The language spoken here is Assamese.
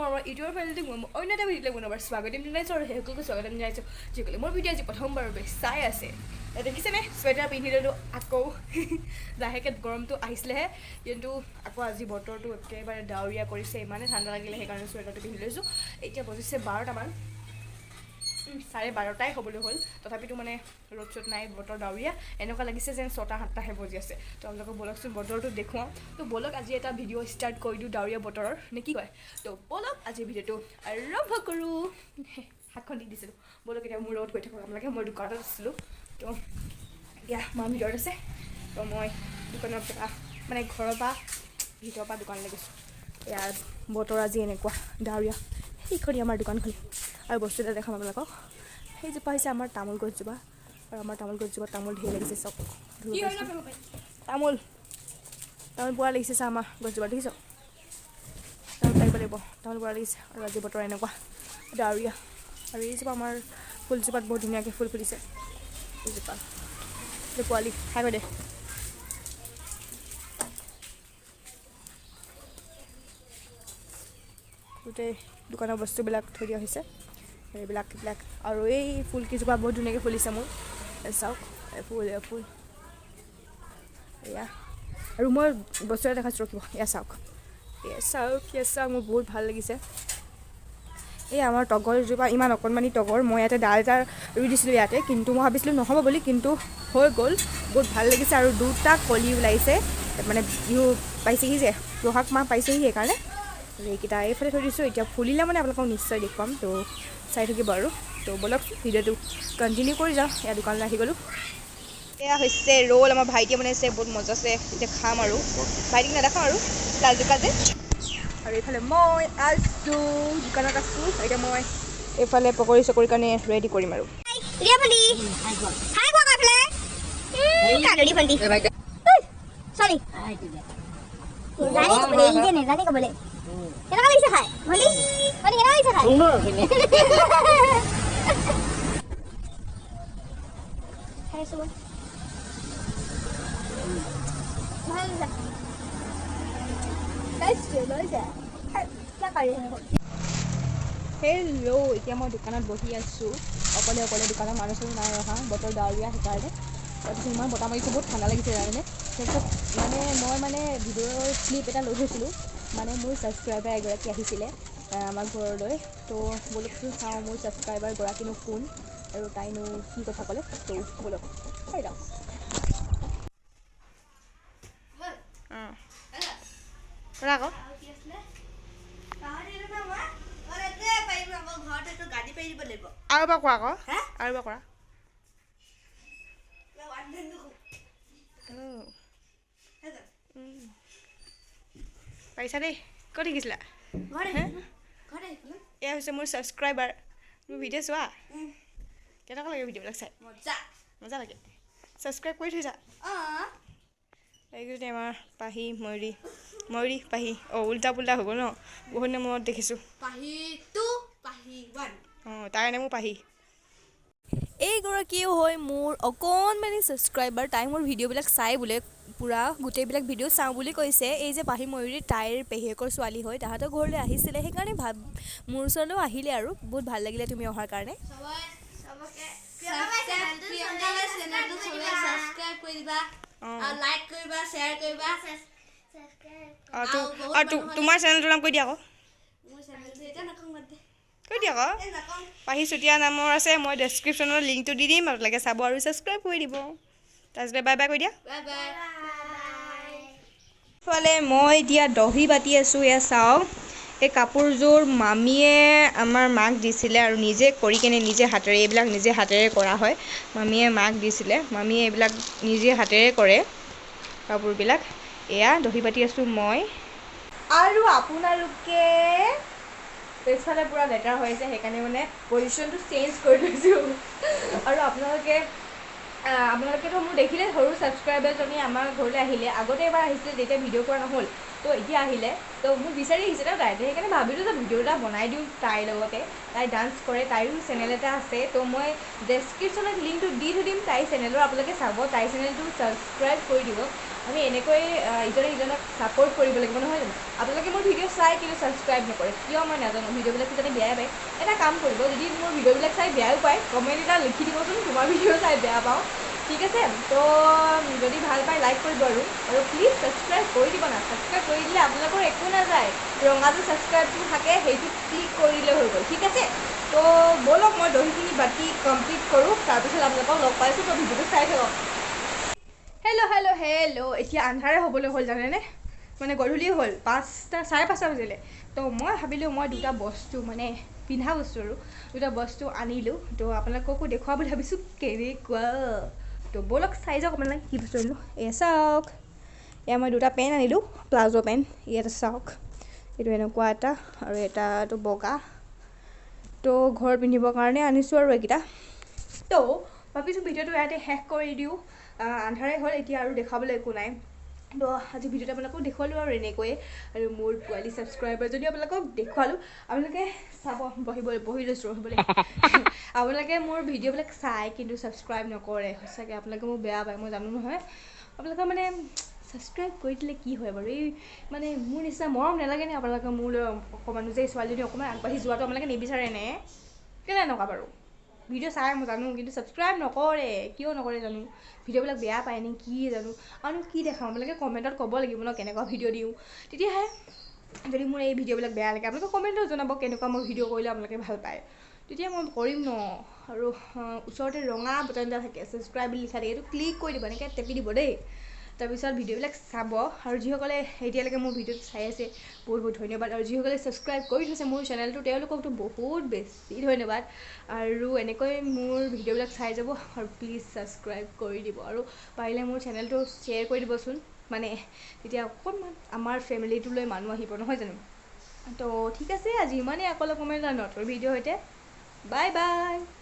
মোৰ ইউটিউবৰ ফেমিলিক মই অন্য এটা ভিডিঅ'লৈ পুনৰবাৰ স্বাগতম জনাইছোঁ আৰু সেইসকলকো স্বাগতম জনাইছোঁ যিসকলে মোৰ ভিডিঅ' আজি প্ৰথমবাৰ বাবে চাই আছে। দেখিছেনে, চুৱেটাৰ পিন্ধি ল'লোঁ আকৌ। লাহেকৈ গৰমটো আহিছিলেহে, কিন্তু আকৌ আজি বতৰটো একেবাৰে ডাৱৰীয়া কৰিছে, ইমানেই ঠাণ্ডা লাগিলে, সেইকাৰণে চুৱেটাৰটো পিন্ধি লৈছোঁ। এতিয়া বজিছে 12টামান, 12:30টাই হ'বলৈ হ'ল, তথাপিতো মানে ৰ'দ চ'দ নাই, বতৰ ডাৱৰীয়া, এনেকুৱা লাগিছে যেন 6টা 7টাহে বজি আছে। তো আপোনালোকক ব'লকচোন বতৰটো দেখুৱাওঁ। তো ব'লক আজি এটা ভিডিঅ' ষ্টাৰ্ট কৰি দিওঁ ডাৱৰীয়া বতৰৰ, নে কি কয়? তো ব'লক আজি ভিডিঅ'টো আৰম্ভ কৰোঁ। হাতখন দি দিছিলোঁ। ব'লক এতিয়া মোৰ লগত গৈ থাকক আপোনালোকে। মই দোকানত আছিলোঁ, তো এতিয়া মা ভিতৰত আছে, তো মই দোকানৰ পৰা মানে ঘৰৰ পৰা ভিতৰৰ পৰা দোকানলৈ গৈছোঁ। ইয়াৰ বতৰ আজি এনেকুৱা ডাৱৰীয়া। সেইখনি আমাৰ দোকানখন। আৰু বস্তু এটা দেখাম আপোনালোকক। সেইজোপা হৈছে আমাৰ তামোল গছজোপা, আৰু আমাৰ তামোল গছজোপাত তামোল ধেৰ লাগিছে। চব তামোল তামোল পোৰা লাগিছে। চা আমাৰ গছজোপা দেখিছ, তামোল পাৰিব লাগিব, তামোল পোৰা লাগিছে। আৰু আজি বতৰ এনেকুৱা ডাৱৰীয়া। আৰু এইজোপা আমাৰ ফুলজোপাত বহুত ধুনীয়াকৈ ফুল ফুলিছে। এইজোপা পোৱালি খাই দে। গোটেই দোকানৰ বস্তুবিলাক থৈ দিয়া হৈছে, এইবিলাক এইবিলাক। আৰু এই ফুলকেইজোপা বহুত ধুনীয়াকৈ ফুলিছে মোৰ, চাওক ফুল ফুল এয়া। আৰু মই বস্তু এটা দেখাইছোঁ, ৰখিব। এয়া চাওক, এয়া চাওক, এয়া চাওক, মোৰ বহুত ভাল লাগিছে। এই আমাৰ তগৰজোপা ইমান অকণমানি তগৰ, মই ইয়াতে ডাল এটা ৰুই দিছিলোঁ ইয়াতে, কিন্তু মই ভাবিছিলোঁ নহ'ব বুলি, কিন্তু হৈ গ'ল, বহুত ভাল লাগিছে। আৰু দুটা কলি ওলাইছে, মানে বিহু পাইছেহি যে, বহাগ মাহ পাইছেহি, সেইকাৰণে এইকেইটা এইফালে থৈ দিছোঁ। এতিয়া ফুলিলে মানে আপোনালোকক নিশ্চয় দেখুৱাম, তো চাই থাকিব আৰু। তো ব'লক ভিডিঅ'টো কণ্টিনিউ কৰি যাওঁ। এয়া দোকানলৈ আহি গ'লোঁ। এয়া হৈছে ৰোল, আমাৰ ভাইটিয়ে বনাইছে, বহুত মজা আছে। এতিয়া খাম আৰু, ভাইটিক নেদেখাওঁ আৰু, লাজুকা যে। আৰু এইফালে মই আছোঁ, দোকানত আছোঁ। এতিয়া মই এইফালে পকৰি চকৰি কাৰণে ৰেডি কৰিম আৰু। হেল্ল', এতিয়া মই দোকানত বহি আছোঁ অকলে অকলে। দোকানত মানুহ চানুহ নাই অহা, বতৰ ডাৱৰীয়া সেইকাৰণে। তাৰপিছত ইমান বতাহ মাৰিছে, বহুত ঠাণ্ডা লাগিছে জানেনে। তাৰপিছত মানে মই মানে ভিডিঅ'ৰ ক্লিপ এটা লৈ থৈছিলোঁ, মানে মোৰ ছাবস্ক্ৰাইবাৰ এগৰাকী আহিছিলে আমাৰ ঘৰলৈ। তো ব'লকচোন চাওঁ মোৰ ছাবস্ক্ৰাইবাৰ গৰাকীনো কোন আৰু তাইনো কি কথা ক'লে। তো ব'লক চাই যাওঁ। অঁ আকৌ আৰু এবাৰ কোৱা আকৌ, আৰু এবাৰ কৰা। পাৰিছা দেই, ক'ত শিকিছিলা? এয়া হৈছে মোৰ ছাবস্ক্ৰাইবাৰ। মোৰ ভিডিঅ' চোৱা, কেনেকুৱা লাগে ভিডিঅ'বিলাক চাই? মজা লাগে। ছাবস্ক্ৰাইব কৰি থৈছা? এইকেইজনী আমাৰ পাহি ময়ূৰী, ময়ূৰী পাহি। অঁ উল্টা পুল্টা হৈ গ'ল ন, বহুত দিনৰ মূৰত দেখিছোঁ। অঁ তাই কাৰণে মোৰ পাহি। এইগৰাকীও হয় মোৰ অকণমানি ছাবস্ক্ৰাইবাৰ। তাই মোৰ ভিডিঅ'বিলাক চাই বোলে, পূৰা গোটেইবিলাক ভিডিঅ' চাওঁ বুলি কৈছে। এই যে পাহি ময়ূৰী, তাইৰ পেহীয়েকৰ ছোৱালী হয়, তাহাঁতৰ ঘৰলৈ আহিছিলে, সেইকাৰণে মোৰ ওচৰলৈও আহিলে আৰু। বহুত ভাল লাগিলে তুমি অহাৰ কাৰণে। তোমাৰ চেনেলটোৰ নাম কৈ দিয়া আকৌ, কৈ দিয়া আকৌ। পাহি চুতীয়া নামৰ আছে, মই ডেছক্ৰিপশ্যনত লিংকটো দি দিম, আপোনালোকে চাব আৰু ছাবস্ক্ৰাইব কৰি দিব। তাৰপিছতে বাই বাই কৈ দিয়া। ইফালে মই এতিয়া দহি বাতি আছোঁ। এয়া চাওক, এই কাপোৰযোৰ মামীয়ে আমাৰ মাক দিছিলে আৰু নিজে কৰি কেনে নিজে হাতেৰে, এইবিলাক নিজে হাতেৰে কৰা হয়। মামীয়ে মাক দিছিলে, মামীয়ে এইবিলাক নিজে হাতেৰে কৰে কাপোৰবিলাক। এয়া দহি বাতি আছোঁ মই। আৰু আপোনালোকে পিছফালে পূৰা লেতেৰা হৈ আছে, সেইকাৰণে মানে পজিশ্যনটো চেঞ্জ কৰি লৈছোঁ। আৰু আপোনালোকেতো মোৰ দেখিলে, সৰু ছাবস্ক্ৰাইবাৰজনী আমাৰ ঘৰলৈ আহিলে। আগতে এবাৰ আহিছিলে, তেতিয়া ভিডিঅ' কৰা নহ'ল। তো এতিয়া আহিলে, তো মোক বিচাৰি আহিছে ন তাই, সেইকাৰণে ভাবিলোঁ যে ভিডিঅ' এটা বনাই দিওঁ তাইৰ লগতে। তাই ডান্স কৰে, তাইৰো চেনেল এটা আছে, তো মই ডেছক্ৰিপশ্যনত লিংকটো দি থৈ দিম তাইৰ চেনেলৰ, আপোনালোকে চাব, তাইৰ চেনেলটো ছাবস্ক্ৰাইব কৰি দিব। আমি এনেকৈ ইজনে ইজনক ছাপৰ্ট কৰিব লাগিব, নহয় জানো? আপোনালোকে মোৰ ভিডিঅ' চাই কিন্তু ছাবস্ক্ৰাইব নকৰে, কিয় মই নাজানো। ভিডিঅ'বিলাক কিজানি বেয়াই পায়। এটা কাম কৰিব, যদি মোৰ ভিডিঅ'বিলাক চাই বেয়াও পায়, কমেণ্ট এটা লিখি দিবচোন, তোমাৰ ভিডিঅ' চাই বেয়া পাওঁ, ঠিক আছে? তো যদি ভাল পায় লাইক কৰিব আৰু আৰু প্লিজ ছাবস্ক্ৰাইব কৰি দিব না। ছাবস্ক্ৰাইব কৰি দিলে আপোনালোকৰ একো নাযায়, ৰঙাটো ছাবস্ক্ৰাইবটো থাকে, সেইটো ক্লিক কৰি দিলে হৈ গ'ল, ঠিক আছে? তো ব'লক মই দহিখিনি বাতি কমপ্লিট কৰোঁ, তাৰপিছত আপোনালোকক লগ পাইছোঁ। তো ভিডিঅ'টো চাই থাকক। হেল্ল' হেল্ল' হেল্ল', এতিয়া আন্ধাৰে হ'বলৈ হ'ল জানেনে, মানে গধূলি হ'ল, 5টা 5:30 বাজিলে। তো মই ভাবিলোঁ মই দুটা বস্তু, মানে পিন্ধা বস্তু আৰু দুটা বস্তু আনিলোঁ, তো আপোনালোককো দেখুৱাব বুলি ভাবিছোঁ কেনেকুৱা। তো ব'লক চাই যাওক আপোনালোকে কি বস্তু আনিলোঁ। এয়া চাওক, এয়া মই দুটা পেণ্ট আনিলোঁ, প্লাজো পেণ্ট। ইয়াতে চাওক, এইটো এনেকুৱা এটা আৰু এটাটো বগা। তো ঘৰত পিন্ধিবৰ কাৰণে আনিছোঁ আৰু এইকেইটা। তো ভাবিছোঁ ভিডিঅ'টো ইয়াতে শেষ কৰি দিওঁ, আন্ধাৰে হ'ল এতিয়া আৰু দেখাবলৈ একো নাই। তো আজি ভিডিঅ'টো আপোনালোকক দেখুৱালোঁ আৰু এনেকৈয়ে, আৰু মোৰ পোৱালি ছাবস্ক্ৰাইবাৰ যদি আপোনালোকক দেখুৱালোঁ, আপোনালোকে চাব, বহিব বহি লৈছোঁ ৰহিবলৈ। আপোনালোকে মোৰ ভিডিঅ'বিলাক চাই কিন্তু ছাবস্ক্ৰাইব নকৰে, সঁচাকৈ আপোনালোকে মোক বেয়া পায়, মই জানো নহয়। আপোনালোকে মানে ছাবস্ক্ৰাইব কৰি দিলে কি হয় বাৰু, এই মানে মোৰ নিচিনা মৰম নালাগেনে আপোনালোকে মোলৈ অকণমান, যে ছোৱালীজনী অকণমান আগবাঢ়ি যোৱাটো আপোনালোকে নিবিচাৰেনে? কেলৈ এনেকুৱা বাৰু? ভিডিঅ' চাই মই জানো, কিন্তু ছাবস্ক্ৰাইব নকৰে, কিয় নকৰে জানো? ভিডিঅ'বিলাক বেয়া পায় নে কি জানো? আৰু কি দেখাওঁ আপোনালোকে কমেণ্টত ক'ব লাগিব ন, কেনেকুৱা ভিডিঅ' দিওঁ, তেতিয়াহে যদি মোৰ এই ভিডিঅ'বিলাক বেয়া লাগে আপোনালোকে কমেণ্টত জনাব কেনেকুৱা মই ভিডিঅ' কৰিলে আপোনালোকে ভাল পায়, তেতিয়া মই কৰিম ন। আৰু ওচৰতে ৰঙা বটন এটা থাকে, ছাবস্ক্ৰাইব বুলি লিখা থাকে, এইটো ক্লিক কৰি দিব, এনেকৈ টেপি দিব দেই। তাৰপিছত ভিডিঅ'বিলাক চাব। আৰু যিসকলে এতিয়ালৈকে মোৰ ভিডিঅ'টো চাই আছে বহুত বহুত ধন্যবাদ, আৰু যিসকলে ছাবস্ক্ৰাইব কৰি থৈছে মোৰ চেনেলটো তেওঁলোককতো বহুত বেছি ধন্যবাদ। আৰু এনেকৈ মোৰ ভিডিঅ'বিলাক চাই যাব আৰু প্লিজ ছাবস্ক্ৰাইব কৰি দিব, আৰু পাৰিলে মোৰ চেনেলটো শ্বেয়াৰ কৰি দিবচোন, মানে তেতিয়া অকণমান আমাৰ ফেমিলিটোলৈ মানুহ আহিব, নহয় জানো? তো ঠিক আছে, আজি ইমানেই, আকৌ লগ পাম এটা নতুন ভিডিঅ'ৰ সৈতে। Bye bye.